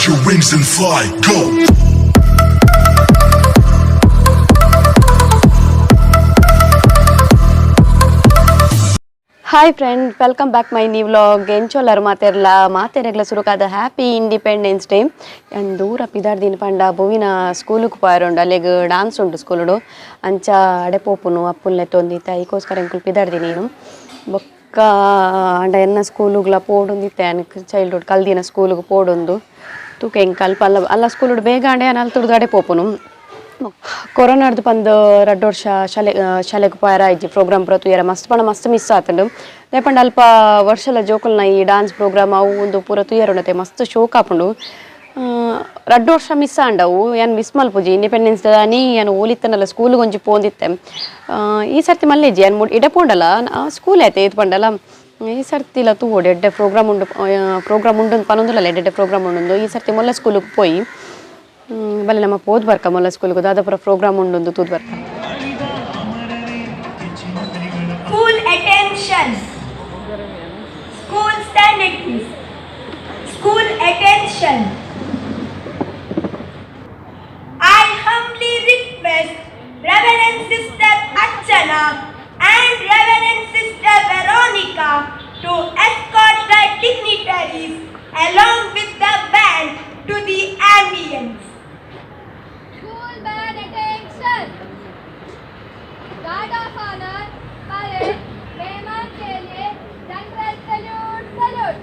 Spread your wings and fly. Go. Hi friend, welcome back my new vlog. ಎಂಚೊಲ್ಲರು ಮಾತೆರ್ಲ ಮಾತೆರೆಗ್ಲ ಸುರುಕಾದ happy independence day. ಅಂಡ್ ದೂರ ಪಿದಾರ್ದಿನ ಪಂಡ ಬೊವಿನ ಸ್ಕೂಲುಗ್ ಪೋಯರುಂಡು, ಅಲ್ಲೆಗ್ dance ಉಂಡು ಸ್ಕೂಲುಡು. ಅಂಚ ಅಡೆ ಪೋಪುನು ಅಪ್ಪುನ್ ಲೆತ್ತೊಂದಿತ್ತ, ಐಕೋಸ್ಕರ ಎಂಕುಲು ಪಿದಾರ್ದಿನಿ ನೀನು. ಬೊಕ್ಕ ಅಂಡ ಎನ್ನ ಸ್ಕೂಲುಗ್ಲ ಪೋಡೊಂದಿತ್ತೆ, ಅನ್ಕ್ ಚೈಲ್ಡ್ಹುಡ್ ಕಲ್ದಿನ ಸ್ಕೂಲುಗು ಪೋಡೊಂದು ತೂಕ. ಎಂಕ್ ಅಲ್ಪ ಅಲ್ಲ ಅಲ್ಲ ಸ್ಕೂಲುಡು ಬೇಗ ಅಂಡೆ ಯಾನ್ ಅಲ್ತುಡ್ದು ಅಡೆ ಪೋಪುನು. ಕೊರೋನಾಡ್ದು ಪಂದ್ ರಡ್ಡ್ ವರ್ಷ ಶಾಲೆ ಶಾಲೆಗ್ ಪೋಯರ ಇಜ್ಜಿ. ಪ್ರೋಗ್ರಾಮ್ ಪೂರ ತೂಯರ ಮಸ್ತ್ ಪಂಡ ಮಸ್ತ್ ಮಿಸ್ ಆತುಂಡು. ದಾಯೆ ಪಂಡ ಅಲ್ಪ ವರ್ಷಲ ಜೋಕುಲ್ನ ಈ ಡಾನ್ಸ್ ಪ್ರೋಗ್ರಾಮ್ ಅವು ಉಂದು ಪೂರ ತೂಯರ ಉಂಡತೆ ಮಸ್ತ್ ಶೋಕ್ ಆಪುಂಡು. ರಡ್ಡ್ ವರ್ಷ ಮಿಸ್ ಆಂಡವು, ಯಾನ್ ಮಿಸ್ ಮಲ್ಪುಜಿ. ಇಂಡಿಪೆಂಡೆನ್ಸ್ ದಾನಿ ಯಾನ್ ಓಲಿತ್ತನಲ್ಲ ಸ್ಕೂಲ್ಗೆ ಒಂಜಿ ಪೋಂದಿತ್ತೆ. ಈ ಸರ್ತಿ ಮಲ್ಲೆಜ್ಜಿ ಯಾನ್ ಇಡೆ ಪೋಂಡಲ ಸ್ಕೂಲ್ ಆಯ್ತು ಏತ್ ಪಂಡಲ. ಈ ಸರ್ತಿಲ ತೂವೊಡು, ಎಡ್ಡೆ ಪ್ರೋಗ್ರಾಮ್ ಉಂಡು, ಪ್ರೋಗ್ರಾಮ್ ಉಂಡು ಪನೊಂದುಲ್ಲಲ್ಲ, ಎಡ್ಡೆ ಪ್ರೋಗ್ರಾಮ್ ಉಂಡು. ಈ ಸರ್ತಿ ಮೊಲ್ಲ ಸ್ಕೂಲಿಗೆ ಪೋಯಿ ಬಲೆ ನಮ್ಮ ಪೋದ್ ಬರ್ಕ. ಮೊಲ್ಲ ಸ್ಕೂಲ್ಗೆ ದಾದ ಪೂರ ಪ್ರೋಗ್ರಾಮ್ ಉಂಡು ತೂದ್ ಬರ್ಕ. School attention. School standard please. School attention. I humbly request Reverend Sister Archana and Reverend Sister Veronica to escort the dignitaries along with the band to the ambience. School band attention. Guard of honor, parade, मेहमान के लिए general salute, salute.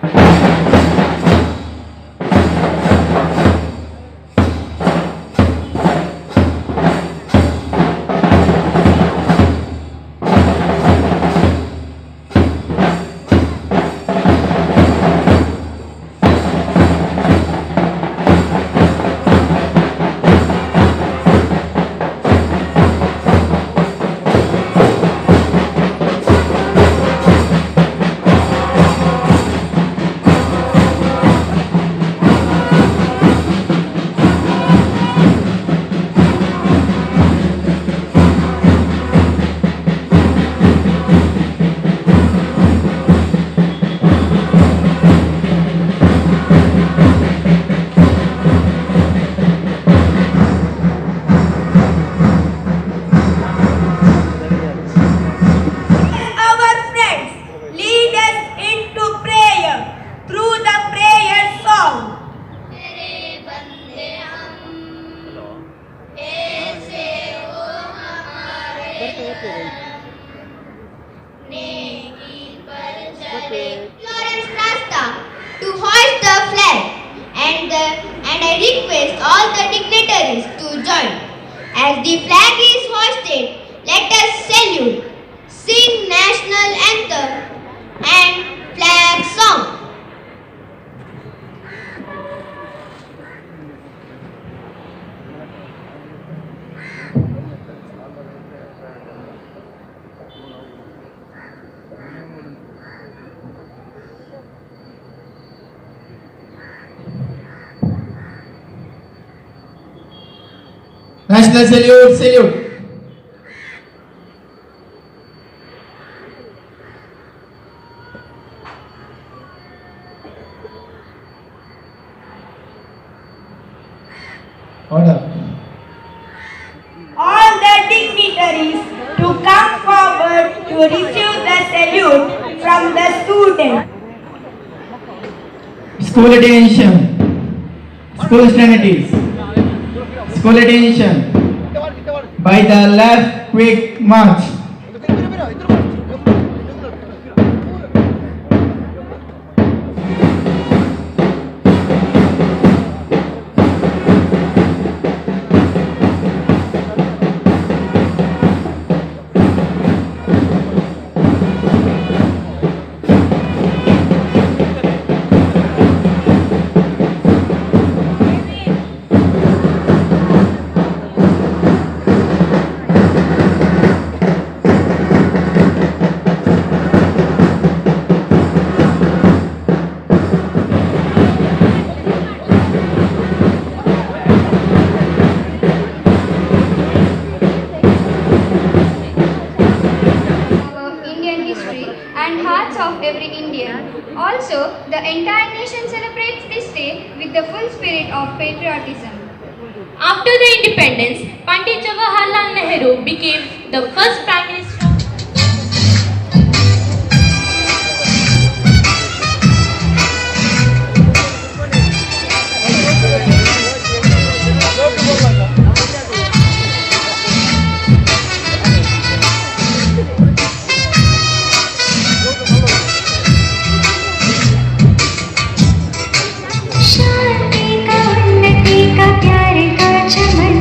Our friends lead us into prayer through the prayer song. तेरे बंदे हम ऐसे हो हमारे नेकी पर चले. Lawrence Rasta to hoist the flag and I request all the dignitaries to join. As the flag is hoisted, let us salute, sing national anthem and flag song. National salute, salute. Order. All the dignitaries to come forward to receive the salute from the student. School attention. School stand. School attention. By the left, quick march. spirit of patriotism. After the independence, Pandit Jawaharlal Nehru became the first Prime Minister of शांति का, उन्नति का, प्यार का चमन,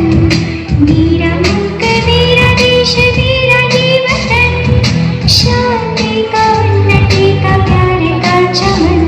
मेरा मुल्क, मेरा देश, मेरा ये वतन। शांति का, उन्नति का, प्यार का चमन।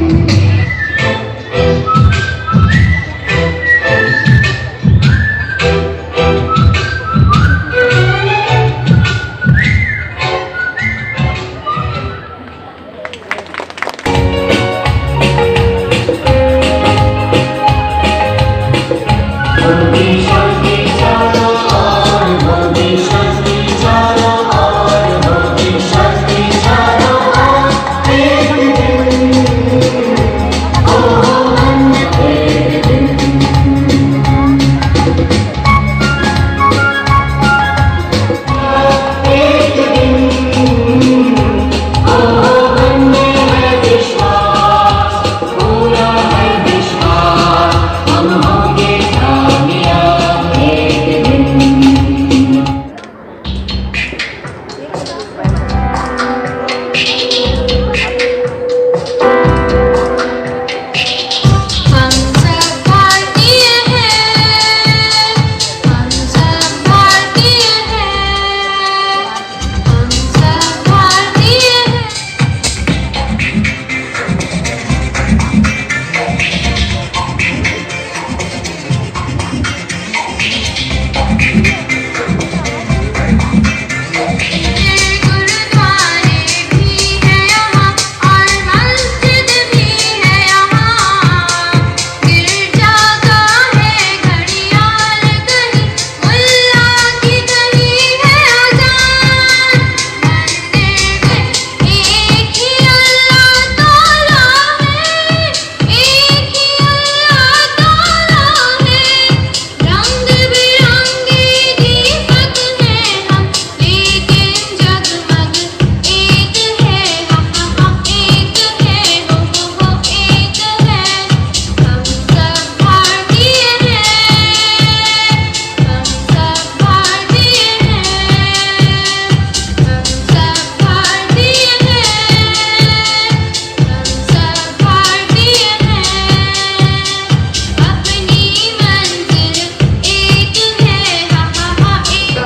हम सब भारतीय हैं, हम सब भारतीय हैं, हम सब भारतीय हैं। गुरुद्वारे भी है यहाँ और मस्जिद भी है यहाँ, गिरजा का है घड़ियाल कहीं, मुल्ला की कहीं है अजान। मंदिर में एक ही अल्लाह ताला है, एक ही अल्लाह ताला है। रंग बिरंगे दीपक हैं हम, लेकिन जगमग एक है। हा हा हा, एक है, हो हो हो, एक है। हम सब भारतीय हैं, हम सब भारतीय हैं, हम सब भारतीय हैं, हम सब भारतीय हैं। अपनी मंजिल एक है, हा हा हा, एक।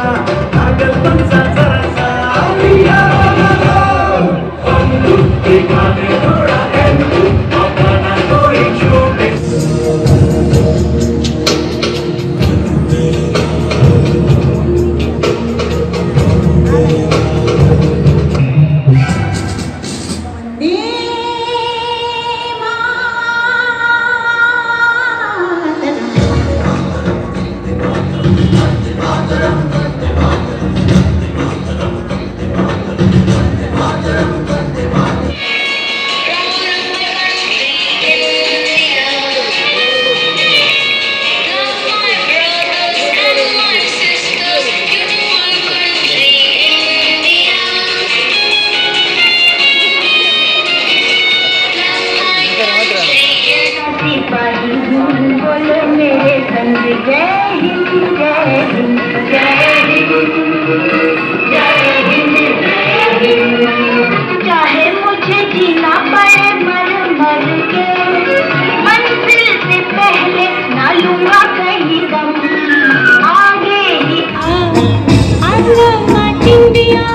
सिपाही बोलो मेरे संग, जय हिंद, जय हिंद, जय हिंद, जय हिंद, जय हिंद। चाहे मुझे जीना पड़े मर मर के, मंजिल से पहले ना लूंगा कहीं दम, आगे ही I love my India.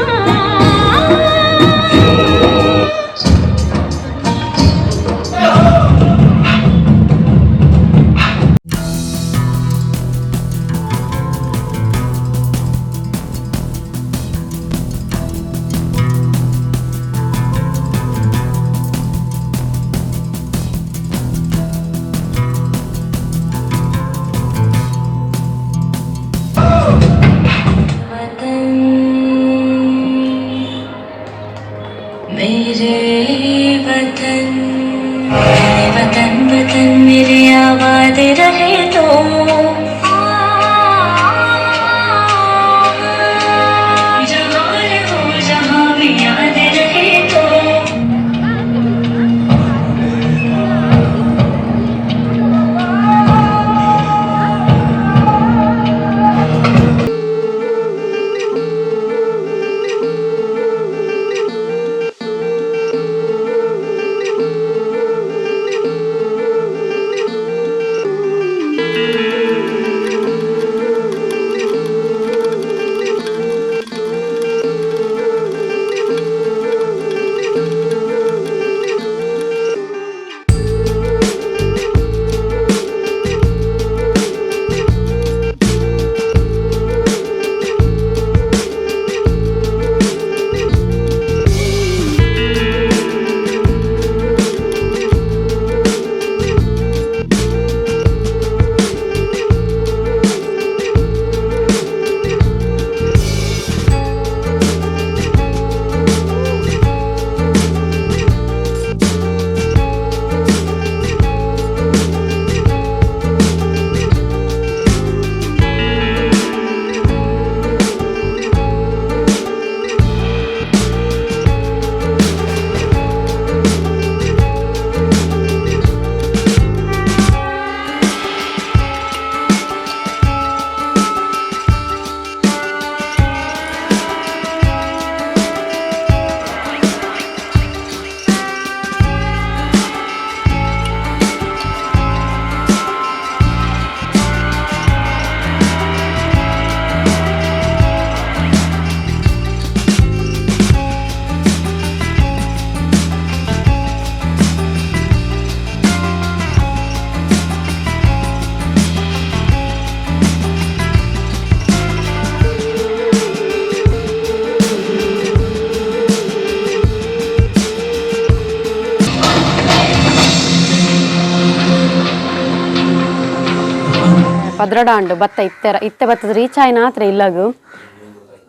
ಪದ್ರಡ ಅಂಡು ಬತ್ತ ಇತ್ತೆರ ಇತ್ತೆ ಬತ್ತದ ರೀಚ್ ಆಯ್ನ ಆತ್ರ ಇಲ್ಲಗು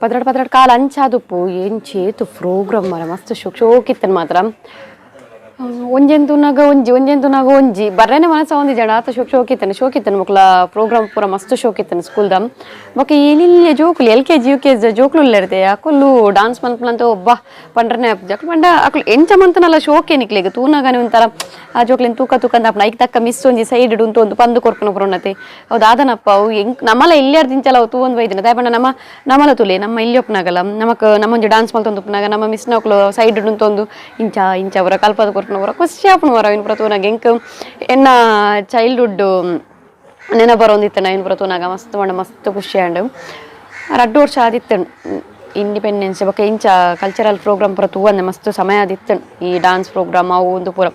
ಪದ್ರಡ್ ಪದ್ರಡ್ ಕಾಲ ಅಂಚಾದುಪ್ಪು ಎಂಚೇತು ಪ್ರೋಗ್ರಾಮ್ ಮರ ಮಸ್ತ್ ಶೋಕ್ ಶೋಕಿತ್ತನ್ ಮಾತ್ರ. ಒಂಜೆಂತುನಾಗ ಒಂಜಿ ಒಂಜೆಂತುನಾಗ ಒಂಜಿ ಬರ್ರೇನೆ ಮನಸ್ಸ ಒಂದಿ ಜನ ಆತ ಶೋಕ್ ಶೋಕಿತ್ತನೆ ಶೋಕಿತ್ತನೆ ಮಕ್ಕಳ ಪ್ರೋಗ್ರಾಮ್ ಪೂರ ಮಸ್ತ್ ಶೋಕಿತ್ತನೆ ಸ್ಕೂಲ್ದ. ಬೊಕ ಏನಿಲ್ಲ ಜೋಕುಲು L K G U K G ಜೋಕುಲು ಇರ್ತೆ ಅಕುಲು ಡಾನ್ಸ್ ಮನ್ಪುನಂತ ಒಬ್ಬ ಪಂಡ್ರನೆ ಜಕ್ಲು ಪಂಡ ಅಕುಲು ಎಂಚ ಮಂತನಲ್ಲ ಶೋಕೆ ನಿಕ್ಲೆಗ್ ತೂನಾಗನೆ ಒಂಥರ ಆ ಜೋಕ್ಲಿನ್ ತೂಕ ತೂಕ ಅಂತ ಐಕ್ ತಕ್ಕ ಮಿಸ್ ಒಂಜಿ ಸೈಡ್ ಉಂತು ಒಂದು ಪಂದು ಕೊರ್ಪುನ ಪುರೊನ್ನತೆ ಅವು ದಾದನಪ್ಪ ಅವು ಎಂಕ್ ನಮ್ಮಲ ಇಲ್ಲಿಯಾರ್ ದಿಂಚಲ ಅವು ತೂ ಒಂದು ಬೈದಿನ ದಾಯ ಪಂಡ ನಮ್ಮ ನಮ್ಮಲ ತುಲೆ ನಮ್ಮ ಇಲ್ಲಿ ಒಪ್ಪನಾಗಲ್ಲ ನಮಕ್ ನಮ್ಮೊಂಜಿ ಡಾನ್ಸ್ ಮಲ್ತೊಂದು ಉಪ್ಪುನಾಗ ನಮ್ಮ ಮಿಸ್ನಕ್ಲು ಸೈಡ್ ಉಂತೊಂದು ಇಂಚ ಇಂಚ ಅವರ ಕಲ್ಪದ ಕೊರ್ಪುನ ಪೂರ ಖುಷಿ ಆಪುಂಡು ಮರ ಅವಿನ ಪೂರ ತೂನಾಗ ಎಂಕ್ ಎನ್ನ ಚೈಲ್ಡ್ಹುಡ್ ನೆನ ಬರೋಂದಿತ್ತು ಅವಿನ ಪೂರ ತೂನಾಗ ಮಸ್ತ್ ಪಂಡ ಮಸ್ತ್ ಖುಷಿ ಆಂಡ್. ರಡ್ಡು ವರ್ಷ ಆದಿತ್ತು ಇಂಡಿಪೆಂಡೆನ್ಸ್ ಬೊಕ ಇಂಚ ಕಲ್ಚರಲ್ ಪ್ರೋಗ್ರಾಮ್ ಪೂರ ತೂವಂದೆ ಮಸ್ತ್ ಸಮಯ ಆದಿತ್ತು ಈ ಡಾನ್ಸ್ ಪ್ರೋಗ್ರಾಮ್ ಅವು ಒಂದು ಪೂರ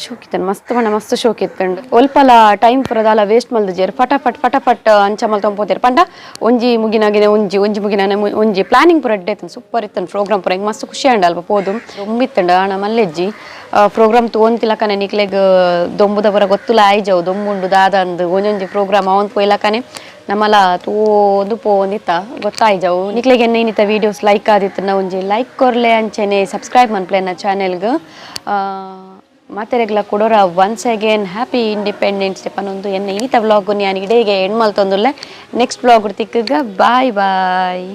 ಶೋಕಿತ್ತನ್ ಮಸ್ತ್ ಪಂಡ ಮಸ್ತ್ ಶೋಕಿತ್ತಂಡ್. ಒಲ್ಪಲ ಟೈಮ್ ಪೂರ ದಾಲ ವೇಸ್ಟ್ ಮಲ್ದಿಜೆರ್ ಫಟಾಫಟ್ ಫಟಾಫಟ್ ಅಂಚ ಮಲ್ತೊಂದು ಪೋತೆರ್ ಪಂಡ ಒಂಜಿ ಮುಗಿನಾಗಿನ ಒಂಜಿ ಒಂಜಿ ಮುಗಿನಾನೆ ಒಂಜಿ ಪ್ಲಾನಿಂಗ್ ಪೂರ ಎಡ್ಡೆ ಇತ್ತಂಡ್ ಸೂಪರ್ ಇತ್ತಂಡ್ ಪ್ರೋಗ್ರಾಮ್ ಪೂರ ಎಂಕ್ ಮಸ್ತ್ ಖುಷಿ ಆಂಡ್ ಅಲ್ಪ ಪೋದು ದೊಂಬಿತ್ತಂಡ್ ಆಣ ಮಲ್ಲೆಜ್ಜಿ ಪ್ರೋಗ್ರಾಮ್ ತೂವೊಂತಿಲಕನೆ ನಿಕ್ಲೆಗ್ ದೊಂಬುದ ಪೂರ ಗೊತ್ತುಲ ಆಯ್ಜವು ದೊಂಬುಂಡು ದಾದ ಅಂದ್ ಒಂಜೊಂಜಿ ಪ್ರೋಗ್ರಾಮ್ ಅವಂತ ಪೋಯ್ಲಕನೆ ನಮ್ಮಲ ತೂವೊಂದು ಪೋವೊಂದಿತ್ತ ಗೊತ್ತಾಯ್ಜವು. ನಿಕ್ಲೆಗ್ ಎನ್ನ ಇನ್ನಿತ ವೀಡಿಯೋಸ್ ಲೈಕ್ ಆದಿತ್ತಂಡ ಒಂಜಿ ಲೈಕ್ ಕೊರ್ಲೆ ಅಂಚೆನೆ ಸಬ್ಸ್ಕ್ರೈಬ್ ಮನ್ಪುಲೆ ಎನ್ನ ಚಾನೆಲ್ಗ್. ಮಾತೆರೆಗ್ಲ ಕೊಡೋರ once again happy independence day ಪನೊಂದು ಎನ್ನ ಈತ ವ್ಲಾಗ್ ಯಾನ್ ಇಡೀಗೆ ಎಂಡ್ ಮಲ್ತೊಂದುಲ್ಲೆ. ನೆಕ್ಸ್ಟ್ ವ್ಲಾಗ್ ತಿಕ್ಕಗ ಬಾಯ್ ಬಾಯ್.